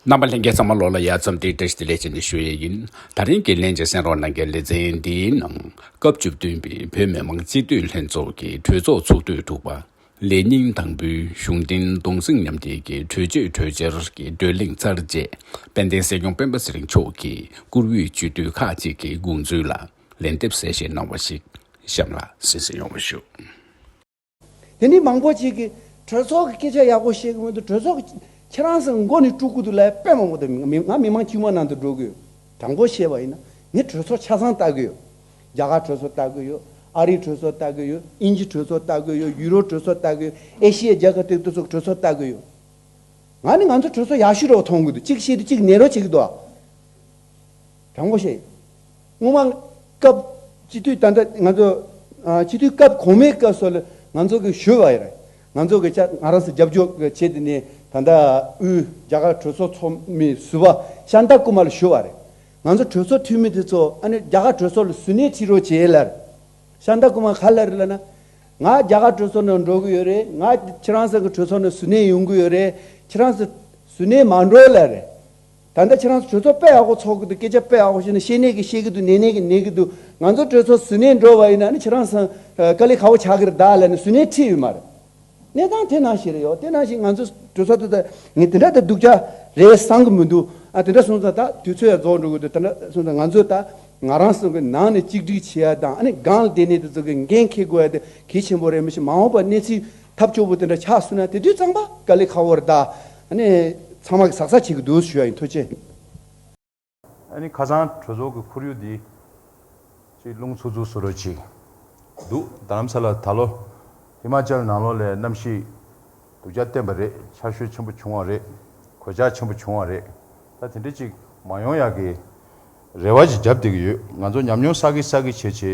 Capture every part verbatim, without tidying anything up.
རྣམ་པ་ལྷན་རྒྱས་ཚང་མ་ལོ་ལ་ཡ་འཚམས་འདྲི་བཀྲ་ཤིས་བདེ་ལེགས་བྱས་ནས་ཞུ་ཡས་ཡིན། ད་རིང་གི་ལྷན་རྒྱས་གསན་རོགས་གནང་མཁན་ལེ་ཚན་འདིའི་ནང་སྐབས་བཅུ་བདུན་པའི་བོད་མི་མང་སྤྱི་འཐུས་ལྷན་ཚོགས་ཀྱི་གྲོས་ཚོགས་ཚོགས་དུས་དྲུག་པ། ལས་རྙིང་དང་པོའི་གཞུང་འབྲེལ་གདུང་སེམས་མཉམ་སྐྱེད་ཀྱི་གྲོས་ཆོད་གྲོས་འཆར་གྱི་བགྲོ་གླེང་ཚར་རྗེས། དཔལ་ལྡན་སྲིད་སྐྱོང་སྤེན་པ་ཚེ་རིང་མཆོག་གིས་བཀུར་འོས་སྤྱི་འཐུས་ཁག་ཅིག་གི་དགོངས་ཚུལ་ལ་ལན་འདེབས་གསལ་བཤད་གནང་བ་ཞིག་གཤམ་ལ་གསན་གཟིགས་ཡོང་བ་ཞུ། དེ་ནི་མང་པོ་ཅིག་གིས་གྲོས་ཚོགས་ཀྱི་སྐད་ཆ་ཡག་པོ་བཤད་གི་མི་འདུག་གྲོས་ཚོགས་ཀྱི་ཁྱེད་རང་ཚོ་མགོ་ནས་དཀྲུག་གི་འདུག་ལབ་དཔེ་མང་པོ་འདུག་མི་ང་མི་མང་དཀྱུས་མ་ནང་དུ་འགྲོ་གི་ཡོད། དྲང་པོ་བཤད་པ་ཡིན་ན་ངས་གྲོས་ཚོགས་ཆ་ཚང་ལྟ་གི་ཡོད། རྒྱ་གར་གྲོས་ཚོགས་ལྟ་གི་ཡོད། ཨ་རིའི་གྲོས་ཚོགས་ལྟ་གི་ཡོད། དབྱིན་ཇི་གྲོས་ཚོགས་ལྟ་གི་ཡོད། ཡུ་རོབ་གྲོས་ཚོགས་ལྟ་གི་ཡོད། ཨེ་ཤི་ཡའི་རྒྱལ་ཁབ་དེ་ཚོ་གྲོས་ཚོགས་ལྟ་གི་ཡོད། ང་ནི་ང་ཚོ་གྲོས་ཚོགས་ཡག་ཤོས་རེད་མཐོང་གི་འདུག་གཅིག་བཤད་དུས་གཅིག་ནས་རོགས་བྱེད་ཀྱི་འདུག་ཨ། དྲང་པོ་བཤད། སྔོན་མ་སྐབས་སྤྱི་འཐུས་ད་ལྟ་ང་ཚོ་ཨ་སྤྱི་འཐུས་སྐབས་གོང་མའི་སྐབས་སུ་ལ་ང་ཚོ་གི་ཞུས་པ་ཡིན། ང་ཚོ་གི་ཅག་ང་རང་ཚོ་རྒྱབ་སྐྱོར་གི་ཆེད་དུ་ནས་ད་ལྟ་དབུས་རྒྱ་གར་གྲོས་ཚོགས་ཚོགས་མི་ཟུར་པ་ཤཱནྟ་ཀུ་མར་ལ་ཞུས་པ་རེད། ང་ཚོ་གྲོས་ཚོགས་འཐུས་མི་དེ་ཚོ་ཨ་ནི་རྒྱ་གར་གྲོས་ཚོགས་ལ་ཟུར་སྣོན་ཁྲིད་རོགས་བྱེད་ལབ། ཤཱནྟ་ཀུ་མར་ག་ལབ་རེད་ལབ་ན། ང་རྒྱ་གར་གྲོས་ཚོགས་ནང་འགྲོ་གི་ཡོད་རེད། ང་ཁྱེད་རང་ཚོ་གི་གྲོས་ཚོགས་ནང་ཟུར་སྣོན་ཡོང་གི་ཡོད་རེད། ཁྱེད་རང་ཚོ་ཟུར་སྣོན་མ་འགྲོ་ལབ་རེད། ད་ལྟ་ཁྱེད་རང་ཚོ་གྲོས་ཚོགས་དཔེ་ཡག་པོ་ཚོགས་ཀྱི་འདུག་སྐད་ཆ་དཔེ་ཡག་པོ་བཤད་ནས་བཤད་ནས་ཀྱི་བཤད་ཀྱི་འདུག་ནས་ནས་ཀྱི་ནས་ཀྱི་འདུག་ང་ཚོ་གྲོས་ཚོགས་ཟུར་སྣོན་འགྲོ་བ་ཡིན་ན་ནི་ཁྱེད་རང་ཚོ་དཀའ་ལས་ཁག་པོ་ཆགས་ཀྱི་རེད་ད་ལབ་ནས་ཟུར་སྣོན་ཁྲིད་ཡོད་མ་རེད། གནས་སྟངས་དེ་ནང་བཞིན་རེད་ཡོད། དེ་ནང་བཞིན་ང་ཚོ་གྲོས་ཚོགས་དེ་ད་ངས་དེ་འདྲ་ད་སྡུག་ཅག་རེད་བསམ་གྱི་མི་འདུག་ཨ་དེ་འདྲ་སོང་ཙང་ད་དུས་ཚོད་ཡང་རྫོགས་འགྲོ་གི་འདུག་དེ་འདྲ་སོང་ཙང་ང་ཚོ་ད་ང་རང་ཚོ་གི་ནང་ནས་གཅིག་སྒྲིལ་བྱེད་ཡ་དང་ཨ་ནི་སྒང་ལ་བསྡད་ནས་དེ་ཚོ་གི་འགན་འཁྱེར་དགོས་ཡ་དེ་གལ་ཆེན་པོ་རེད། མི་ཤེས་མ་འོངས་པ་གནས་ཚུལ་ཐབས་སྐྱོ་པོ་དེ་འདྲ་ཆགས་སོང་ན་དེ་དུས་ཙམ་པ་དཀའ་ལས་ཁག་པོ་རེད་ད། ཨ་ནི་ཚང་མ་གི་ཟག་ཟག་བྱེད་ཀྱི་འདུག་ཞུ་ཡ་ཡིན། ཐུགས་རྗེ་ཆེ། ཨ་ནི་ཁ་སང་གྲོས་ཚོགས་ཀྱི་ཁོར་ཡུག་འདི་ཅིག་རླུང་འཚུབ་འཚུབ་བཟོ་འདྲ་ཅིག་འདུག་རྡ་རམ་ས་ལ་ད་ལོ་ཧི་མ་ཅལ་ནང་ལོགས་ལ་གནམ་གཤིས་སྡུག་ཅག་བསྟན་པ་རེད། ཆར་ཞོད་ཆེན་པོ་བྱུང་བ་རེད། གོད་ཆག་ཆེན་པོ་བྱུང་བ་རེད། ད་དེ་འདྲ་ཅིག་མ་ཡོང་ཡག་གི་རེ་བ་ཅིག་བརྒྱབ་བསྡད་ཀྱི་ཡོད། ང་ཚོ་ཉམས་མྱོང་བསགས་ཀྱི་བསགས་ཀྱི་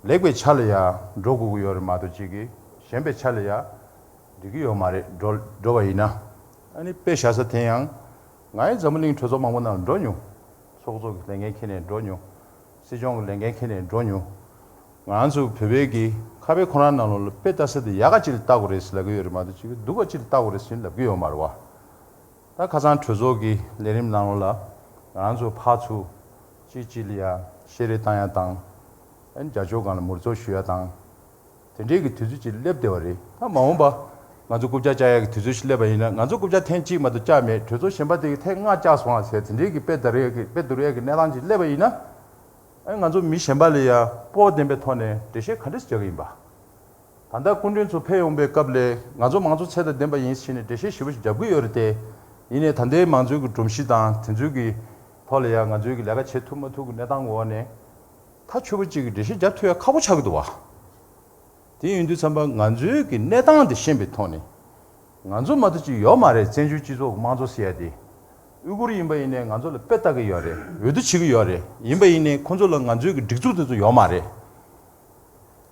བྱས་བྱས་ལེགས་པའི་ཆ་ལ་ཡ་འགྲོ་དགོས་ཀྱི་ཡོད་རེད་མ་གཏོགས་ཅིག་གི་ཞན་པའི་ཆ་ལ་ཡ་འགྲིག་གི་ཡོད་མ་རེད། འགྲོ་འགྲོ་བ་ཡིན་ན། ཨ་ནི་དཔེ་བཞག་ས་དེ་ཡང་། ང་ཡང་འཛམ་བུ་གླིང་གྲོས་ཚོགས་མང་པོ་ནང་ལ་འགྲོ་མྱོང་། ཚོགས་གཙོ་གི་ལས་འགན་འཁྱེར་ནས་འགྲོ་མྱོང་། སྲིད་སྐྱོང་གི་ལས་འགན་འཁྱེར་ནས་འགྲོ་མྱོང་། ང་རང་ཚོ་བོད་པའི་གི་ཁ་བའི་ཁོ་རང་ནང་ལོགས་ལ་དཔེ་ལྟ་ས་དེ་ཡག་ག་ཅིག་ལ་ལྟ་དགོས་རེད་ཟེར་ལབ་ཀྱི་ཡོད་རེད་མ་གཏོགས་ཅིག་སྡུག་ག་ཅིག་ལ་ལྟ་དགོས་རེད་ཟེར་ལབ་ཀྱི་ཡོད་མ་རེད་བ། ད་ཁ་སང་གྲོས་ཚོགས་ཀྱི་ལས་རིམ་ནང་ལོགས་ལ་ང་རང་ཚོ་ཕར་ཚུར་གཅིག་གཅིག་ལ་ཡ་བཤད་རེས་བཏང་ཡ་དང་། ཨ་ནི་རྒྱབ་སྐྱོར་སྒང་ལ་མུར་ཚོ་ཞུ་ཡ་དང་། དེ་འདྲའི་གི་དུས་ཚོད་ཅིག་སླེབས་བསྡད་པ་རེད། ད་མ་འོངས་པ་ང་ཚོ་རྐུབ་བཀྱག་བཀྱག་ཡག་གི་དུས་ཚོད་ཅིག་སླེབས་པ་ཡིན་ན། ང་ཚོ་རྐུབ་བཀྱག་ཐེངས་གཅིག་མ་གཏོགས་བཀྱག་མེད། གྲོས་ཚོགས་གཞན་པ་དེ་གི་ཐེངས་ལྔ་བཀྱག་སོང་ཨ་ཟེར་དེ་འདྲའི་གི་དཔེ་ད་རེས་གི་དཔེ་བསྡུར་ཡག་གི་གནས་སྟངས་ཅིག་སླེབས་པ་ཡིན་ན། ཨ་ང་ཚོ་མི་གཞན་པ་ལ་ཡ་སྤོབས་པ་ལྡན་པའི་ཐོག་ནས་འགྲེལ་བཤད་ག་འདྲས་རྒྱག་གི་ཡིན་པ། ད་ལྟ་སྐུ་མགྲོན་ཚོ་ཕེབས་ཡོང་པའི་སྐབས་ལ་ང་ཚོ་མང་གཙོ་ཚད་དང་ལྡན་པ་ཡིན་ཟེར་ནས་འགྲེལ་བཤད་ཞེ་པོ་ཞིག་རྒྱབ་ཀྱི་ཡོད་རེད་དེ། ཡིན་ནའི་ད་ལྟའི་མང་གཙོའི་གི་སྒྲོམ་གཞི་དང་དེ་ཚོའི་གི་ཐོག་ལ་ཡ་ང་ཚོའི་གི་ལས་ཀ་བྱེད་ཐུབ་མ་ཐུབ་གི་གནས་སྟངས་འོག་ནས། ཐག་ཆོད་པོ་གཅིག་གི་འགྲེལ་བཤད་རྒྱབ་ཐུབ་ཡ་ཁག་པོ་ཆགས་ཀྱི་འདུག་བ། དེ་ཡིན་དུས་ཙམ་པ་ང་ཚོའི་གི་གནས་སྟངས་དེ་ཤེས་པའི་ཐོག་ནས། ང་ཚོ་མ་གཏོགས་ཅིག་ཡོད་མ་རེད། བཙན་བྱོལ་སྤྱི་ཚོགས་ཀྱི་དམངས་གཙོ་ཟེར་ཡ་དེ། ཨུ་གུར་ཡིན་པ་ཡིན་ནའི་ང་ཚོ་ལ་དཔེ་ལྟ་གི་ཡོད་རེད། འོས་བསྡུ་བྱེད་ཀྱི་ཡོད་རེད། ཡིན་པ་ཡིན་ནའི་ཁོ་ཚོ་ལ་ང་ཚོའི་གི་སྒྲིག་འཛུགས་དེ་ཚོ་ཡོད་མ་རེད།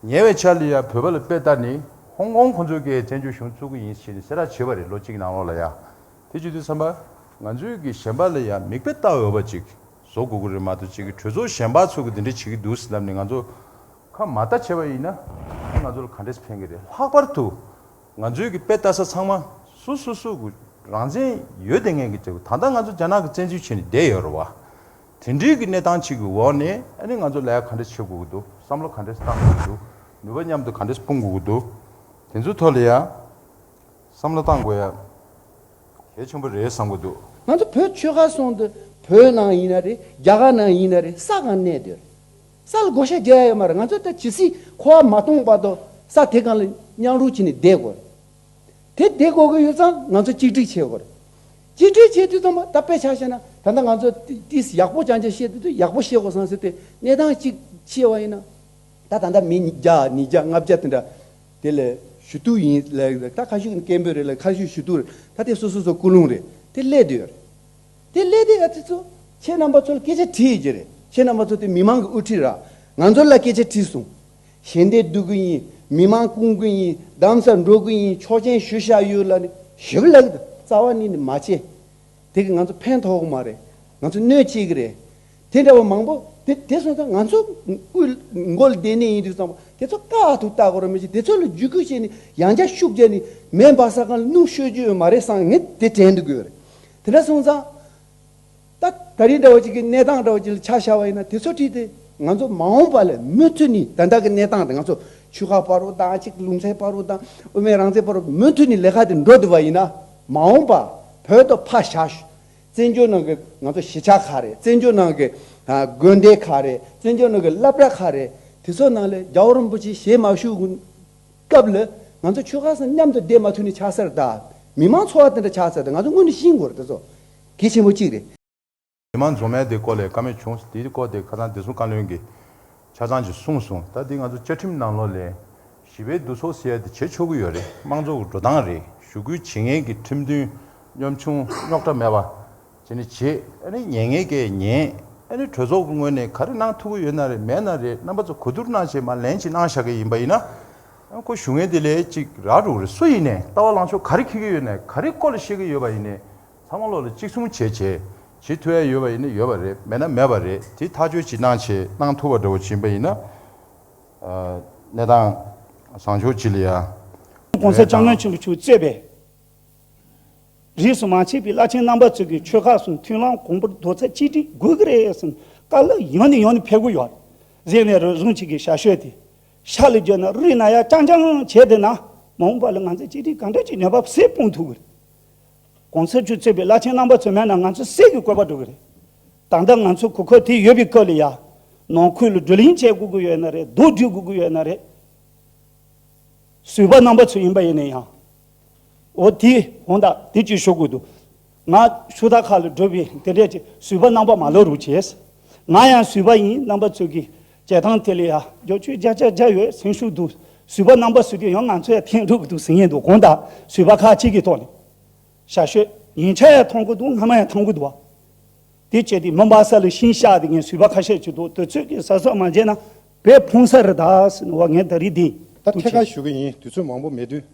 ཉེ་བའི་ཆར་ལ་ཡ་བོད་པ་ལ་དཔེ་ལྟ་ནི་ཧོང་ཀོང་ཁོ་ཚོའི་གི་བཙན་བྱོལ་གཞུང་བཙུགས་ཀྱི་ཡིན་ཟེར་ནས་གསལ་བསྒྲགས་བྱས་པ་རེད། ལོ་གཅིག་ནང་ལོགས་ལ་ཡ། དེ་བྱེད་དུས་ཙམ་པ་ང་ཚོའི་གི་གཞན་པ་ལ་ཡ་མིག་དཔེ་ལྟ་འོས་པ་ཅིག་བཟོ་དགོས་ཀྱི་རེད་མ་གཏོགས་ཅིག་གི་གྲོས་ཚོགས་གཞན་པ་ཚོ་གི་འདི་འདྲ་བྱེད་ཀྱི་འདུག་ཟེར་ལབ་ནས་ང་ཚོ་ཁ་མ་ལྟ་བྱས་པ་ཡིན་ན་ང་ཚོ་ལ་ག་འདྲས་ཕན་གི་རེད། ལྷག་པར་དུ་ང་ཚོའི་གི་དཔེ་ལྟ་ས་ཚང་མ་སུ་སུ་སུ་གི་རང་བཙན་ཡོད་བསྡད་མཁན་གི་ཅིག་ད་ལྟ་ང་ཚོ་རྒྱ་ནག་གི་བཙན་འཛུལ་བྱས་ནས་བསྡད་ཡོད་རེད་བ། དེ་འདྲའི་གི་གནས་སྟངས་ཅིག་གི་འོག་ནས་ཨ་ནི་ང་ཚོ་ལས་ཀ་ག་འདྲས་བྱེད་དགོས་ཀྱི་འདུག་བསམ་བློ་ག་འདྲས་བཏང་དགོས་ཀྱི་འདུག་ནུས་པ་མཉམ་དུ་ག་འདྲས་སྤུངས་དགོས་ཀྱི་འདུག་དེ་ཚོའི་ཐོག་ལ་ཡ་བསམ་བློ་བཏང་དགོས་ཡ་གལ་ཆེན་པོ་རེད་བསམ་གྱི་འདུག་ང་ཚོ་བོད་ཆོལ་ཁ་གསུམ་དུ་བོད་ནང་ཡིན་ན་རེད། རྒྱ་གར་ནང་ཡིན་ན་རེད། ས་གང་གནས་དེར་ས་ལ་བགོ་བཤའ་རྒྱག་ཡ་ཡོད་མ་རེད། ང་ཚོ་ད་ཇི་སྲིད་འཁོར་བ་མ་སྟོངས་བར་དུ་ས་དེ་གང་ལ་མཉམ་རུབ་བྱས་ནས་བསྡད་དགོས་རེད། དེ་བསྡད་དགོས་ཀྱི་ཡོད་ཙང་ང་ཚོ་གཅིག་སྒྲིལ་བྱེད་དགོས་རེད། གཅིག་སྒྲིལ་བྱེད་དུས་ཙམ་པ་ད་དཔེ་ཆ་བཞག་ན་ད་ལྟ་ང་ཚོ་ཏི་ཏིས་ཡག་པོ་ཅང་ཅང་བཤད་དུས་ཡག་པོ་བཤད་དགོས་བསམ་ཟེར་ཏེ་གནས་སྟངས་གཅིག་བཤད་པ་ཡིན་ན། ད་ད་ལྟ་མི་བརྒྱ་ཉིས་བརྒྱ་ལྔ་བརྒྱ་དེ་འདྲ་དེ་ལས་ཞུ་གཏུག་ཡིན་ལ་ད་ཁ་ཤས་ཀྱི་སྐད་འབོད་རེད་ལ་ཁ་ཤས་ཞུ་གཏུག་རེད། ད་དེ་སོ་སོ་སོ་ཀུན་སློང་རེད། དེ་སླེབས་བསྡད་ཡོད་རེད། དེ་སླེབས་དེ་ཨ་ཙི་ཚོ། ཁྱེད་རྣམ་པ་ཚོ་ལ་སྐད་ཆ་དྲིས་ཡོད་ཀྱི་རེད། ཁྱེད་རྣམ་པ་ཚོ་དེ་མི་མང་གི་དབུ་ཁྲིད་ར། ང་ཚོ་ལ་སྐད་ཆ་དྲིས་སོང་། ཞལ་འདེབས་བསྡུ་གི་ཡིན། མི་མང་སྐུང་གི་ཡིན། གདམ་ས་འགྲོ་གི་ཡིན། ཆོག་མཆན་ཞུ་བཞག་ཡོད་ལབ་ནས་ཞིབ་ལབ་ཀྱི་འདུག་རྩ་བ་ཉིད་ནས་མ་བྱེད། དེ་གི་ང་ཚོ་ཕན་ཐོགས་གི་མ་རེད། ང་ཚོ་གནོད་བྱེད་ཀྱི་རེད། དེ་འདྲ་བ་མང་པོ་དེ་དེ་སོང་ཙང་ང་ཚོ་དབུས་མགོ་ལ་བསྡད་ནས་ཡིན་དུས་ཙམ་པ་དེ་ཚོ་ཀ་ཐུག་ལྟ་དགོས་རེད། མི་ཤེས་དེ་ཚོ་ལ་བརྒྱུད་སྐུལ་བྱས་ནས་ཡང་བསྐྱར་ཤུགས་རྒྱག་ནས་མེ་འབར་ས་གང་ལ་སྣུམ་ཤོད་རྒྱུ་ཡོད་མ་རེད་བསམ་ངས་དེ་དྲན་འདུག་གི་ཡོད་རེད། དེ་འདྲ་སོང་ཙང་། ད་ད་རིང་འདྲ་བོ་ཅིག་གི་གནས་སྟངས་འདྲ་བོ་ཅིག་ལ་ཆ་བཞག་པ་ཡིན་ན། དེ་ཚོ་ཁྲིད་དེ་ང་ཚོ་མ་འོངས་པ་ལ་མུ་མཐུད་ནས། ད་ལྟ་གི་གནས་སྟངས་དེ་ང་ཚོ་ཆོལ་ཁ་བར་དུ་དང་། ཅིག་ལུང་ཚན་བར་དུ་དང་། དབུ་མའི་རང་བཙན་བར་དུ་མུ་མཐུད་ནས་ལས་ཀ་དེ་འགྲོ་བསྡད་པ་ཡིན་ན། མ་འོངས་པ་བོད་དུ་ཕར་བཞག་བཙན་བྱོལ་ནང་གི་ང་ཚོ་གཞིས་ཆགས་ཁག་རེད། བཙན་བྱོལ་ནང་གི་ཨ་དགོན་སྡེ་ཁག་རེད། བཙན་བྱོལ་ནང་གི་སློབ་གྲྭ་ཁག་རེད། དེ་ཚོ་ནང་ལ་རྒྱལ་བ་རིན་པོ་ཆེ་ཞལ་མ་བཞུགས་སྐབས་ལ་ང་ཚོ་ཆོལ་ཁ་གསུམ་མཉམ་དུ་བསྡད་མ་ཐུབ་ནས་ཆགས་ཚར། ད་མི་མང་འཚོ་བ་དེ་འདྲ་ཆགས་ཚར། ད་ང་ཚོ་དངོས་གནས་ཤེས་དགོས་རེད། དེ་ཚོ་གལ་ཆེན་པོ་གཅིག་རེད། མི་མང་འཛོམས་ཡ་དེ་སྐོར་ལ་བཀའ་མོལ་བྱུང་། དེའི་སྐོར་དེ་ཁ་སང་བདེ་སྲུང་བཀའ་བློན་གྱིས་ཆ་ཚང་ཅིག་གསུངས་སོང་། ད་དེ་ང་ཚོ་བཅའ་ཁྲིམས་ནང་ལོགས་ལ་ཞི་བའི་འདུ་ཚོགས་ཟེར་ཡ་དེ་བྱེད་ཆོག་གི་ཡོད་རེད། དམངས་གཙོ་གི་འགྲོ་སྟངས་རེད། ཞུ་སྐུལ་བྱེད་མཁན་གྱི་ཁྲིམས་མཐུན་གཉོམ་ཆུང་རྙོག་དྲ་མེད་པ་བྱས་ནས་བྱེད། ཨ་ནི་ཉན་མཁན་གྱིས་ཉན། ཨ་ནི་གྲོས་ཚོགས་ཀྱི་ངོས་ནས་ག་རེ་གནང་ཐུབ་ཀྱི་ཡོད་ན་རེད། མེད་ན་རེད། རྣམ་པ་ཚོ་གོ་བསྡུར་གནང་བྱས་མར་ལན་ཅིག་གནང་བཞག་གི་ཡིན་པ་ཡིན་ན། ཨ་ཁོ་ཞུ་མཁན་དེ་ལས་ཅིག་རག་འགྲོ་གི་རེད། སུ་ཡིན་ནའི་ལྟ་བ་ལངས་ཕྱོགས་ག་རེ་འཁྱེར་གྱི་ཡོད་ནའི། ག་རེ་སྐོར་ལ་བཤད་ཀྱི་ཡོད་པ་ཡིན་ནའི། ཚང་མ་ལོག་ལ་གཅིག་མཚུངས་བྱས་བྱས་བྱེད་ཐུབ་ཡ་ཡོད་པ་ཡིན་ན་ཡོད་པ་རེད། མེད་ན་མེད་པ་རེད། དེ་ཐག་གཅོད་ཅིག་གནང་བྱས་གནང་ཐུབ་པ་འདྲ་བོ་ཅིག་ཡིན་པ་ཡིན་ན། ཨ་གནས་སྟངས་བཟང་ཕྱོགས་ཅིག་ལ་ཡ། གོང་ས་སྐྱབས་མགོན་ཆེན་པོ་མཆོག་གཙོས་པའི་རིས་སུ་མ་ཆད་པའི་བླ་ཆེན་རྣམ་པ་ཚོས་ཀྱི་ཆོལ་ཁ་གསུམ་མཐུན་ལམ་གོང་བུར་རྡོག་རྩ་གཅིག་སྒྲིལ་དགོས་ཀྱི་རེད་ཟེར་བཀའ་སློབ་ཡང་ནས་ཡང་ནས་ཕེབས་ཀྱི་ཡོད་རེད། ཟེར་ནས་རེ་ཟུང་གཅིག་གི་ཞབས་ཞུ་དེ་ཤ་ལ་བརྒྱབ་ན་རུས་ན་ཡ་རྐྱང་རྐྱང་བྱས་བསྡད་ན། མ་འོངས་པ་ལ་ང་ཚོས་གཅིག་སྒྲིལ་གང་འདྲ་ཅིག་ནུས་པ་གསལ་སྤུངས་ཐུབ་ཀྱི་རེད། གོང་ས་མཆོག་གཙོས་པའི་བླ་ཆེན་རྣམ་པ་ཚོ་མེད་ན་ང་ཚོ་གསེར་གྱི་བཀོད་པ་འགྲོ་གི་རེད། ད་ལྟ་ང་ཚོ་གོ་སྐབས་དེ་ཡོད་པའི་སྐབས་ལ་ཡ། ནང་ཁུལ་ལ་བགྲོ་གླེང་བྱེད་དགོས་ཀྱི་ཡོད་ན་རེད། རྡོ་སྒྲིལ་དགོས་ཀྱི་ཡོད་ན་རེད། བཟོད་པ་རྣམ་པ་ཚོ་ཡིན་པ་ཡིན་ན་ཡང་། འོ་དེ་འོང་ད་དེ་ཅིག་ཞུ་དགོས་འདུག་ང་ཤུ་ད་ཁ་ལ་འགྲོ་བའི་དེ་འདྲས་ཀྱི་བཟོད་པ་རྣམ་པ་མ་ལོ་རུ་བྱས། ང་ཡང་བཟོད་པ་ཡིན། རྣམ་པ་ཚོ་གི་བྱེད་སྟངས་དེ་ལ་ཡ་རྒྱབ་སྐྱོར་བརྒྱ་ཆ་བརྒྱ་ཡོད་ཟེར་ཞུ་འདུག་བཟོད་པ་རྣམ་པ་ཚོ་གི་ཡང་ང་ཚོ་ཡ་འཐེན་འགྲོ་གི་འདུག་ཟེར་ངེས་འདུག་གང་ལྟར་བཟོད་པ་ཁག་ཅིག་གི་ཐོག་ནས། ཞབས་ཞུ་ཡིན་ཆ་ཡང་ཐོན་གི་འདུག་སྔ་མ་ཡང་ཐོན་གི་འདུག་དེ་བྱས་ཏེ་མི་འབའ་ས་ལ་ཤིང་གཤགས་ཏེ་ངས་བཟོད་པ་ཁ་ཤས་ཅིག་འདུག་དུས་ཚོད་ཀྱི་ས་སོགས་མ་བྱས་ན་བོད་ཕུང་ས་རེད་ད་ཟེར་ནས་བ་ངས་ད་རེས་འདི་ད་ཐད་ཀར་ཞུ་གི་ཡིན། དུས་ཚོད་མང་པོ་མེད་དུས།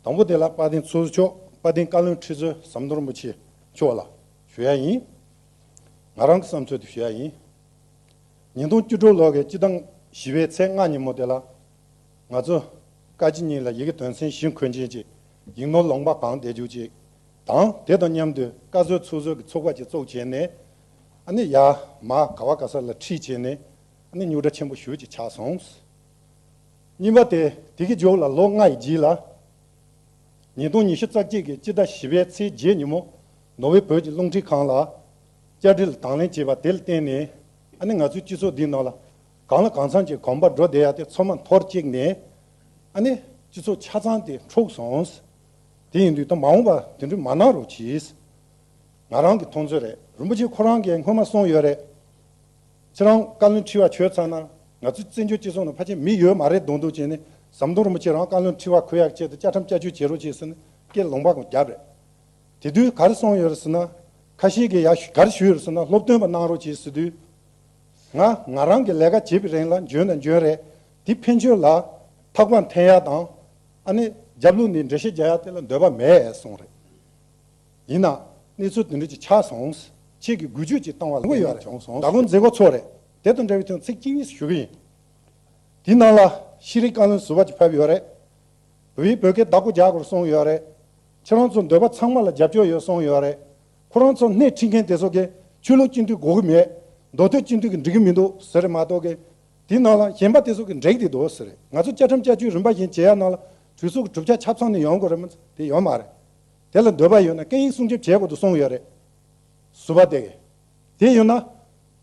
དང་པོ་དེ་ལ་དཔལ་ལྡན་ཚོགས་གཙོ་མཆོག་དཔལ་ལྡན་བཀའ་བློན་ཁྲི་ཟུར་ཟམ་གདོང་རིན་པོ་ཆེ་མཆོག་ལ་ཞུ་ཡ་ཡིན། ང་རང་གི་བསམ་ཚུལ་དེ་ཞུ་ཡ་ཡིན། ཉིས་སྟོང་བཅུ་དྲུག་ལོ་གི་སྤྱི་ཟླ་བཞི་པའི་ཚེས་ལྔ་ཉིན་མོ་དེ་ལ། ང་ཚོ་བཀའ་སྤྱི་གཉིས་ལ་ཡི་གེ་དོན་ཚན་བཞི་འཁོད་མཁན་ཅིག་ཡིག་ནོར་ལུང་པ་གང་བསྡད་རྒྱུ་ཅིག་དང་། དེ་དང་མཉམ་དུ་བཀའ་ཟུར་ཚོགས་ཟུར་གྱི་ཚོགས་པ་ཅིག་བཙུགས་བྱས་ནས། ཨ་ནི་ཡར་མར་ག་བ་ག་ས་ལ་ཁྲིད་བྱས་ནས། ཨ་ནི་རྙོག་དྲ་ཆེན་པོ་ཞེ་པོ་ཅིག་ཆགས་སོང་། གཉིས་པ་དེ་དེ་གི་མཇུག་ལ་ལོ་ལྔ་ཡི་རྗེས་ལ། ཉིས་སྟོང་ཉི་ཤུ་རྩ་གཅིག་གི་སྤྱི་ཟླ་བཞི་པའི་ཚེས་བརྒྱད་ཉིན་མོ། ནོར་ཝེ་བོད་ཀྱི་རླུང་འཕྲིན་ཁང་ལ་བཅར་འདྲི་ལ་དང་ལེན་བྱས་པ་དེ་ལ་བརྟེན་ནས། ཨ་ནི་ང་ཚོའི་སྤྱི་ཚོགས་འདིའི་ནང་ལ་གང་ལ་གང་འཚམ་གྱི་གོམ་པ་འགྲོ་བསྡད་ཡ་དེ་ཚང་མ་འཐོར་བཅུག་ནས། ཨ་ནི་སྤྱི་ཚོགས་ཆ་ཚང་དེ་འཁྲུགས་སོང་། དེ་ཡིན་དུས་ད་མ་འོངས་པ་དེ་འདྲ་མ་གནང་རོགས་གྱིས། ང་རང་གི་མཐོང་ཚུལ་རེད། རིན་པོ་ཆེ་ཁོ་རང་གིས་སྔོན་མ་གསུངས་ཡོད་རེད། ཁྱེད་རང་བཀའ་བློན་ཁྲི་པ་གྱུར་ཚར་ན། ང་ཚོ་བཙན་བྱོལ་སྤྱི་ཚོགས་ནང་ཕལ་ཆེར་མི་ཡོད་མ་རེད་མདོག་མདོག་བྱས་ནས། ཟམ་གདོང་རིན་པོ་ཆེ་རང་བཀའ་བློན་ཁྲི་པ་འཁོད་ཡག་ཆེད་དུ་བཅའ་ཁྲིམས་བསྐྱར་བཅོས་བྱེད་རོགས་བྱེད་ཟེར་ནས་སྐད་ལུང་པ་གང་བརྒྱབ་རེད། དེ་དུས་ག་རེ་གསུངས་ཡོད་རེད་ཟེར་ན། ཁ་ཤས་ཀྱིས་ཡ་ག་རེ་ཞུས་ཡོད་རེད་ཟེར་ན། སློབ་སྟོན་པ་གནང་རོགས་གྱིས་ཟེར་དུས། ང་ང་རང་གི་ལས་ཀ་བྱེད་པའི་རིང་ལ་འཇོན་ན་འཇོན་རེད། དེ་ཕན་ཆོད་ལ་ཐག་པ་འཐེན་ཡག་དང་། ཨ་ནི་རྒྱབ་ལོགས་ནས་འགྲེལ་བཤད་རྒྱག་ཡག་དེ་ལ་འདོད་པ་མེད་གསུངས་རེད། ཡིན་ན། གནས་ཚུལ་དེ་འདྲ་ཅིག་ཆགས་སོང་། ཁྱེད་ཀྱིས་འགུལ་སྐྱོད་ཅིག་བཏང་བ་ལ་ཡོད་རེད། བྱུང་སོང་། ད་དགོང་མཛད་སྒོ་ཚོགས་རེད། དེ་དང་འབྲེལ་བའི་ཐོག་ཚིག་གཅིག་གཉིས་ཞུ་གི་ཡིན། དེའི་ནང་ལ་ཤེས་རིག་བཀའ་བློན་ཟུར་པ་ཅིག་ཕེབས་ཡོད་རེད། བོད་ཡིག་བོད་སྐད་བདག་པོ་རྒྱག་དགོས་གསུངས་ཡོད་རེད། ཁྱེད་རང་ཚོ་འདོད་པ་ཚང་མ་ལ་རྒྱབ་སྐྱོར་ཡོད་གསུངས་ཡོད་རེད། ཁོ་རང་ཚོ་སྣེ་ཁྲིད་མཁན་དེ་ཚོ་གིས་ཆོས་ལུགས་སྤྱི་འཐུས་དགོས་ཀྱི་མེད། མདོ་སྟོད་སྤྱི་འཐུས་ཀྱིས་འགྲིག་གི་མི་འདུག་ཟེར་རེད་མ་གཏོགས་ཀྱི། དེའི་ནང་ལ་གཞན་པ་དེ་ཚོ་གིས་འགྲིག་བསྡད་འདུག་ཟེར་རེད། ང་ཚོ་བཅའ་ཁྲིམས་བསྐྱར་བཅོས་རིམ་པ་བཞིན་བྱེད་ཡ་ནང་ལ་གྲོས་ཚོགས་ཀྱི་གྲུབ་ཆ་ཆ་ཚང་ནས་ཡོང་དགོས་རེད་མ་གཏོགས་དེ་ཡོད་མ་རེད། དེ་ལ་འདོད་པ་ཡོད་ན་སྐད་ཡིག་སྲུང་སྐྱོབ་བྱེད་དགོས་འདུག་གསུངས་ཡོད་རེད། ཟུར་པ་དེ་གིས། དེ་ཡོད་ན།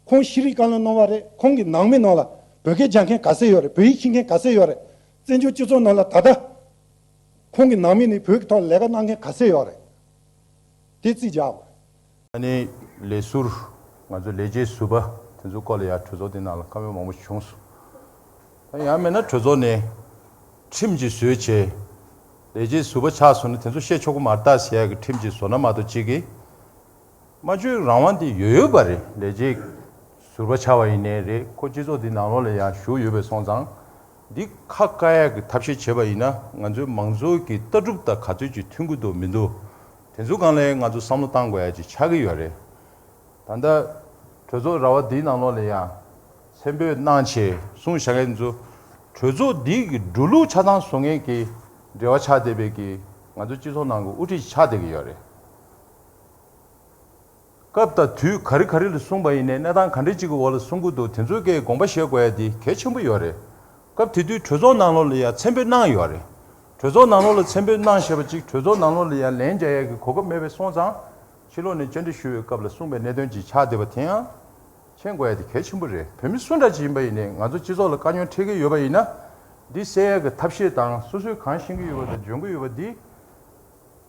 ཁོང་ཤེས་རིག་བཀའ་བློན་གནང་བ་རེད། ཁོང་གི་ནང་མི་ནང་ལ་བོད་སྐད་སྦྱང་མཁན་ག་ཚད་ཡོད་རེད། བོད་ཡིག་ཤེས་མཁན་ག་ཚད་ཡོད་རེད། བཙན་བྱོལ་སྤྱི་ཚོགས་ནང་ལ་ད་ལྟ་ཁོང་གི་ནང་མི་ནས་བོད་ཀྱི་ཐོག་ལ་ལས་ཀ་གནང་མཁན་ག་ཚད་ཡོད་རེད། དེ་རྩིས་རྒྱག་དགོས། ཨ་ནི་ལས་ཟུར། ང་ཚོ་ལས་བྱེད་ཟུར་པ་དེ་ཚོ་སྐོར་ལ་ཡང་གྲོས་ཚོགས་དེ་ནང་ལ་བཀའ་མོལ་མང་པོ་བྱུང་སོང་། ད་ཡང་མིན་ན་གྲོས་ཚོགས་ནས་ཁྲིམས་ཅིག་བཟོས་བྱས། ལས་བྱེད་ཟུར་པ་ཆགས་སོང་ན་དེ་ཚོ་བཤད་ཆོག་གི་མ་རེད་ད་ཟེར་ཡག་གི་ཁྲིམས་ཅིག་བཟོ་ན་མ་གཏོགས་གཅིག་གིས། སྨྲ་བརྗོད་རང་དབང་དེ་ཡོད་ཡོད་པ་རེད། ལས་བྱེད་ཟུར་པ་ཆགས་པ་ཡིན་ནའི་རེད། ཁོ་སྤྱི་ཚོགས་འདི་ནང་ལོགས་ལ་ཡང་བཞུགས་ཡོད་པས་སོང་ཙང་། འདི་ཁ་བཀག་ཡག་གི་ཐབས་ཤེས་བྱས་པ་ཡིན་ན་ང་ཚོའི་མང་གཙོ་གི་ལྟ་གྲུབ་དང་ག་ཚོད་ཅིག་མཐུན་གྱི་འདུག་མི་འདུག་དེ་ཚོ་སྒང་ལ་ང་ཚོ་བསམ་བློ་བཏང་དགོས་ཡ་ཅིག་ཆགས་ཀྱི་ཡོད་རེད། ད་ལྟ་གྲོས་ཚོགས་ར་བ་འདིའི་ནང་ལོགས་ལ་ཡང་མཚན་འབོད་གནང་བྱས་གསུངས་བཞག་མཁན་ཚོ། གྲོས་ཚོགས་འདི་གི་འགྲོ་ལུགས་ཆ་ཚང་བཟོ་མཁན་གྱི་འབྲེལ་བ་ཆགས་བསྡད་པའི་གི་ང་ཚོ་སྤྱི་ཚོགས་ནང་གི་དབུ་ཁྲིད་ཆགས་བསྡད་ཀྱི་ཡོད་རེད། སྐབས་དང་དུས་ག་རེ་ག་རེ་ལ་གསུངས་པ་ཡིན་ནའི་གནས་སྟངས་ག་འདྲ་ཅིག་གི་འོག་ལ་གསུང་གི་འདུག་དེ་ཚོའི་སྐད་དགོངས་པ་བཞེས་དགོས་ཡ་དེ་གལ་ཆེན་པོ་ཡོད་རེད། སྐབས་དེ་དུས་གྲོས་ཚོགས་ནང་ལོགས་ལ་ཡ་མཚན་འབོད་གནང་ཡོད་རེད། གྲོས་ཚོགས་ནང་ལོགས་ལ་མཚན་འབོད་གནང་བཞག་པ་ཅིག་གྲོས་ཚོགས་ནང་ལོགས་ལ་ཡ་ལན་རྒྱག་ཡ་གི་གོ་སྐབས་མེད་པའི་སོང་ཙང་། ཕྱི་ལོགས་ནས་བཅར་འདྲི་ཞུ་བའི་སྐབས་ལ་གསུངས་པའི་གནད་དོན་ཅིག་ཆགས་བསྡད་པ་དེ་ཡང་མཁྱེན་དགོས་ཡ་དེ་གལ་ཆེན་པོ་རེད། བོད་མི་སུ་འདྲ་ཅིག་ཡིན་པ་ཡིན་ནའི་ང་ཚོ་སྤྱི་ཚོགས་ལ་དཀའ་རྙོག་འཕྲད་ཀྱི་ཡོད་པ་ཡིན་ན། འདི་སེལ་ཡ་གི་ཐབས་ཤེས་དང་སོ་སོས་གང་ཤེས་ཀྱི་ཡོད་པ་དང་འཇོན་གྱི་ཡོད་པ་འདི་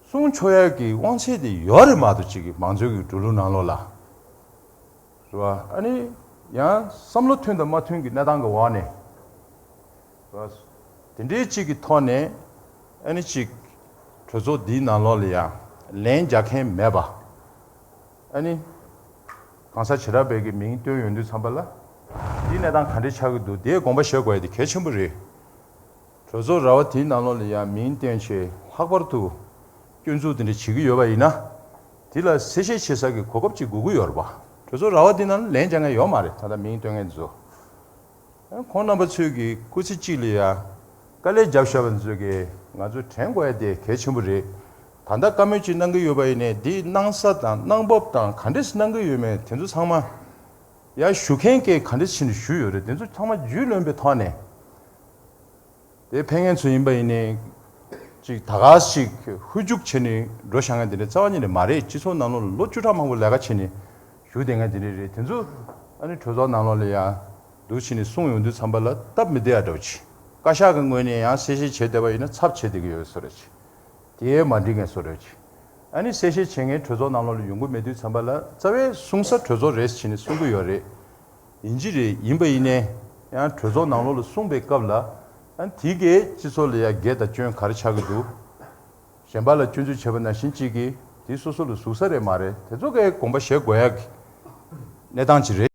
གསུང་ཆོག་ཡ་གི་དབང་ཚད་དེ་ཡོད་རེད་མ་གཏོགས་ཅིག་གི་མང་གཙོའི་གི་འགྲོ་ལུགས་ནང་ལོགས་ལ། རེད་བ། ཨ་ནི་ཡང་བསམ་བློ་མཐུན་དང་མ་མཐུན་གྱི་གནས་སྟངས་ཀྱི་འོག་ནས། རེད་བ། དེ་འདྲའི་གཅིག་གི་ཐོག་ནས་ཨ་ནི་གཅིག་གྲོས་ཚོགས་འདིའི་ནང་ལོགས་ལ་ཡང་ལན་རྒྱག་མཁན་མེད་པ། ཨ་ནི་གང་ཟག་བྱེ་བྲག་པའི་གི་མིང་བཏོན་ཡོང་དུས་ཙམ་པ་ལ། འདིའི་གནས་སྟངས་ག་འདྲས་ཆགས་ཀྱི་འདུག་དེའི་དགོངས་པ་བཞེས་དགོས་ཡ་དེ་གལ་ཆེན་པོ་རེད། གྲོས་ཚོགས་ར་བ་དེའི་ནང་ལོགས་ལ་ཡང་མིང་བཏོན་བྱས་ལྷག་པར་དུ་སྐྱོན་འཛུགས་དེ་འདྲ་བྱེད་ཀྱི་ཡོད་པ་ཡིན་ན། དེ་ལ་གསལ་བཤད་བྱེད་ས་གི་གོ་སྐབས་ཅིག་དགོས་ཀྱི་ཡོད་རེད་པ། གྲོས་ཚོགས་ར་བ་དེའི་ནང་ལ་ལན་རྒྱག་མཁན་ཡོད་མ་རེད། ད་ལྟ་མིང་བཏོན་མཁན་ཚོ། ཁོང་རྣམ་པ་ཚོས་ཀྱི་སྐུ་ཚེ་གཅིག་ལ་ཡང་དཀའ་ལས་བརྒྱབ་བཞག་པ་ཚོས་ཀྱི་ང་ཚོ་དྲན་དགོས་ཡ་དེ་གལ་ཆེན་པོ་རེད། ད་ལྟ་བཀའ་མོལ་ཅིག་གནང་གི་ཡོད་པ་ཡིན་ནའི་དེའི་གནང་ས་དང་གནང་བབ་དང་ག་འདྲས་གནང་གི་ཡོད་མེད་དེ་ཚོ་ཚང་མ། ཡ་ཞུ་མཁན་གྱིས་ག་འདྲས་བྱས་ནས་ཞུས་ཡོད་རེད། དེ་ཚོ་ཚང་མ་རྒྱུས་ལོན་པའི་ཐོག་ནས། དེ་ཕེབས་མཁན་ཚོ་ཡིན་པ་ཡིན་ནའི། ཅིག་ད་ག་ཞིག་ཧུར་བཅུག་བྱས་ནས་འགྲོ་བཞག་མཁན་དེ་འདྲ་རྩ་བ་ཉིད་ནས་མ་རེད། སྤྱི་ཚོགས་ནང་ལོགས་ལ་ལོ་བཅུ་ཕྲག་མང་པོ་ལས་ཀ་བྱས་ནས་བཞུགས་བསྡད་མཁན་དེ་འདྲ་རེད། དེ་ཚོ་ཨ་ནི་གྲོས་ཚོགས་ནང་ལོགས་ལ་ཡང་འདུག་བྱས་ནས་གསུངས་ཡོང་དུས་ཙམ་པ་ལ་སྟབས་མི་བདེ་ཡ་འདྲ་བོ་ཅིག་བཀའ་ཤག་གི་ངོས་ནས་ཡང་གསལ་བཤད་བྱས་བསྡད་པ་ཡིན་ན་ཚབ་བྱེད་བསྡད་ཀྱི་ཡོད་བཟོ་འདྲ་ཅིག་དེ་མ་འགྲིག་མཁན་བཟོ་འདྲ་ཅིག་ཨ་ནི་གསལ་བཤད་བྱེད་མཁན་གྲོས་ཚོགས་ནང་ལོགས་ལ་ཡོང་གི་མེད་དུས་ཙམ་པ་ལ་རྩ་བའི་གསུང་ས་གྲོས་ཚོགས་རེད་ཟེར་ནས་གསུང་གི་ཡོད་རེད། ཡིན་གཅིག་རེད། ཡིན་པ་ཡིན་ནའི་ཡང་གྲོས་ཚོགས་ནང་ལོགས་ལ་གསུངས་པའི་སྐབས་ལ། ཨ་ནི་དེ་གས་སྤྱི་ཚོགས་ལ་ཡང་དགེ་དང་སྐྱོན་ག་རེ་ཆགས་ཀྱི་འདུག་གཞན་པ་ལ་སྐྱོན་འཛུགས་བྱས་པ་ནང་བཞིན་གཅིག་གིས་དེ་སོ་སོ་ལ་ཟུག་ས་རེད་མ་རེད། དེ་ཚོ་གས་དགོངས་པ་བཞེས་དགོས་ཡ་གི་གནས་སྟངས་ཅིག་རེད།